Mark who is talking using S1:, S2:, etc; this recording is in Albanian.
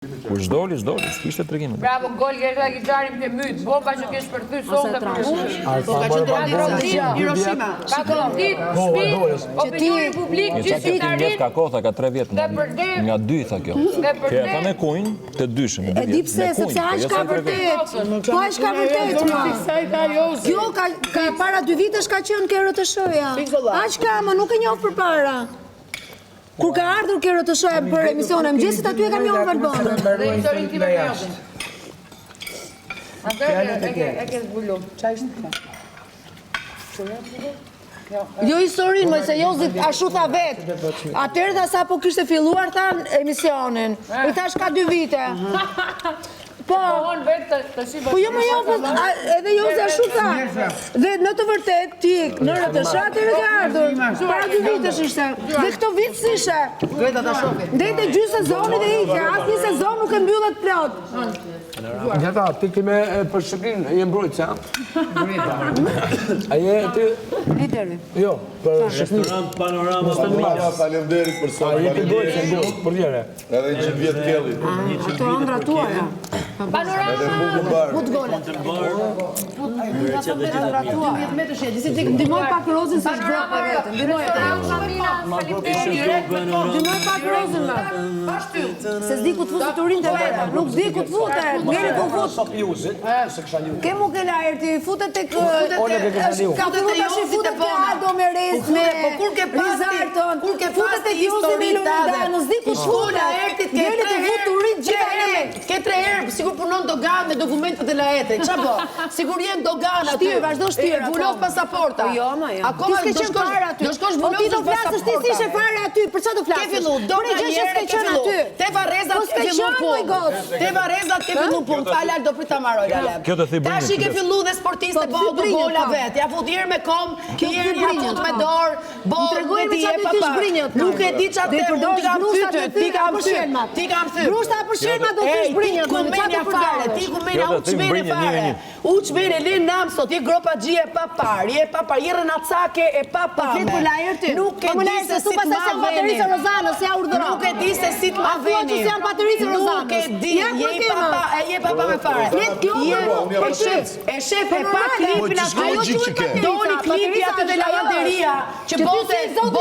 S1: Kur s'doli, s'doli, s'kishte tregime.
S2: Bravo, gol Gerta Gixharin ke myt, bomba që ke shpërthy sonte për mu.
S3: Po ka qenë tronditëse, Hiroshima.
S2: Ka trondit, shpi, opinionin publik,
S1: Një
S2: gjithë
S1: çka kjo
S2: shqiptarin.
S1: Ka kohë, tha, ka 3 vjet nga, nga 2 tha kjo. Kjo e tha me kunj, të dyshën, me
S4: E
S1: 2
S4: di
S1: vjet.
S4: pse,
S1: Me kunj,
S4: sepse
S1: po
S4: aq
S1: jo
S4: ka
S1: se tre vjet.
S4: vërtet. Po aq ka vërtet, ma. Kjo ka, ka para dy vitesh ka qenë ke RTSH-ja. Aq ka, më nuk e njoh përpara. Kur ka ardhur ke RTSH-ja për emisionin e mëngjesit, aty e kam njohur Valbonën.
S2: Dhe historinë time me Jozin. Atëherë e ke e ke zbulu. Çfarë ishte kjo?
S4: Jo historinë, më se Jozi ashtu tha vet. Atëherë tha sapo kishte filluar tha emisionin. I thash ka dy vite. Po.
S2: Pohon vetë të, të shih
S4: Po jo më jo, po, a- edhe Jozi ashtu tha. Dhe në të vërtet ti në RTSH atëherë ke ardhur. Para dy vitesh ishte. Dhe këto vit s'ishe.
S3: Greta ta shohim.
S4: Ndejte gjysë sezoni dhe ike, asnjë sezon nuk e mbyllet plot.
S5: Greta, ti ke me për Shqipërinë, je mbrojtëse, a? A je ti?
S4: Lideri.
S5: Jo, për Shqipërinë.
S6: Restorant Panorama
S7: Panorama, faleminderit për sot.
S5: A je ti mbrojtëse,
S7: Faleminderit
S5: për vjere?
S7: Edhe 100 vjet Kelly.
S4: Ato ëndra tuaja.
S2: Panorama.
S7: Edhe buku mbar.
S4: Fut gola.
S6: Greqia dhe gjithë të mira.
S4: Metërsh, disi ti ndihmoj pak Rozin se është gropa vetëm. Ndihmoj
S2: Panorama, faleminderit.
S4: Ndihmoj pak Rozin më. Se s'di ku të futet urin të veta, nuk di ku të futet, ngeli ku fut. Ke mu ke Laerti, futet tek është ka fillu tash i futet te Aldo me Rez me
S3: Po kur ke pas ti-
S4: Rizarton,
S3: kur ke pas
S4: futet tek
S3: ti
S4: Jozi me
S3: histori
S4: Loridanës, s'di ku të futet.
S3: Laertit ke
S4: Ngeli
S3: tre
S4: të fut
S3: herë,
S4: urin
S3: tre
S4: gjitha
S3: herë,
S4: ne.
S3: Ke tre herë, sigur punon dogan me dokumentet e Laertit. Qa bo? Sigur je në dogan aty.
S4: Shtirë, vazhdo shtirë,
S3: E, Vulos
S4: akoma.
S3: pasaporta.
S4: Po jo, ma jo.
S3: Akoma
S4: Ti s'ke
S3: do
S4: qenë
S3: shkosh-
S4: fare aty.
S3: Do shkosh
S4: Po ti
S3: vulosësh
S4: do flasësh, ti s'ishe fare aty. Për çfarë do flasësh?
S3: Ke fillu, do
S4: Për një gjë që s'ke qenë aty.
S3: Te varrezat
S4: Po
S3: ke
S4: s'ke
S3: fillu
S4: qenë, moj
S3: punë.
S4: gocë.
S3: Te varrezat ke fillu punë. Fal, Al, do prit ta marroj Lale.
S1: Kjo të thi brinjët,
S3: Tash i ke
S1: kujdes.
S3: fillu dhe sportiste
S4: Po, të
S3: bo
S4: thi
S3: du
S4: brinjët,
S3: gola
S4: po.
S3: vet. Ja fut herë me kom,
S4: Kjo të
S3: herë
S4: thi
S3: ja
S4: brinjët,
S3: fut me
S4: po.
S3: dorë. Bo,
S4: Më tregoj
S3: me
S4: me
S3: ti
S4: çfarë
S3: e
S4: do
S3: pa
S4: t'i
S3: pa.
S4: brinjët.
S3: Nuk e di çfarë
S4: Do i
S3: them, unë
S4: përdorësh
S3: ti kam
S4: grushtat
S3: thy,
S4: me
S3: ti
S4: thyra
S3: kam
S4: apo
S3: thy,
S4: shelmat?
S3: ti kam thy.
S4: Grushta apo shelma do
S3: Ej,
S4: thysh brinjët,
S3: ti ku
S4: më çfarë
S3: menja
S4: do
S3: fare,
S4: përdorësh?
S3: ti ku menja
S1: Jo,
S3: u
S1: të thym
S3: çmene
S1: brinjët, një
S3: fare.
S1: me një.
S3: U çmene le nam sot, je gropaxhie e pa parë, je pa parë, je rrenacake e pa
S4: Po
S3: pame.
S4: flet për Laertin.
S3: Nuk e
S4: Po më
S3: di
S4: Laerti,
S3: se
S4: su
S3: si të
S4: pastaj se
S3: ma
S4: paterica
S3: venin.
S4: Rozanës, ja urdhëro.
S3: Nuk e di se si të ma
S4: A thua që
S3: venin.
S4: s'janë paterica
S3: Nuk
S4: Rozanës?
S3: e di,
S4: Ja, ku
S3: je
S4: e
S3: i
S4: ke,
S3: pa
S4: ma?
S3: pa, e je pa pa me fare.
S4: Flet kjo
S3: Je
S4: për mua,
S3: e
S4: për ty.
S3: shef, e shef e pa
S4: normale.
S3: klipin
S7: Po,
S3: aty.
S7: ç'është
S4: Ajo
S7: logjik
S4: quhet
S7: që ke?
S4: paterica,
S3: Doli klipi
S4: paterica
S3: aty te
S4: është ajo.
S3: lavanderia që
S4: Që ty
S3: bote
S4: si zoti
S3: bote.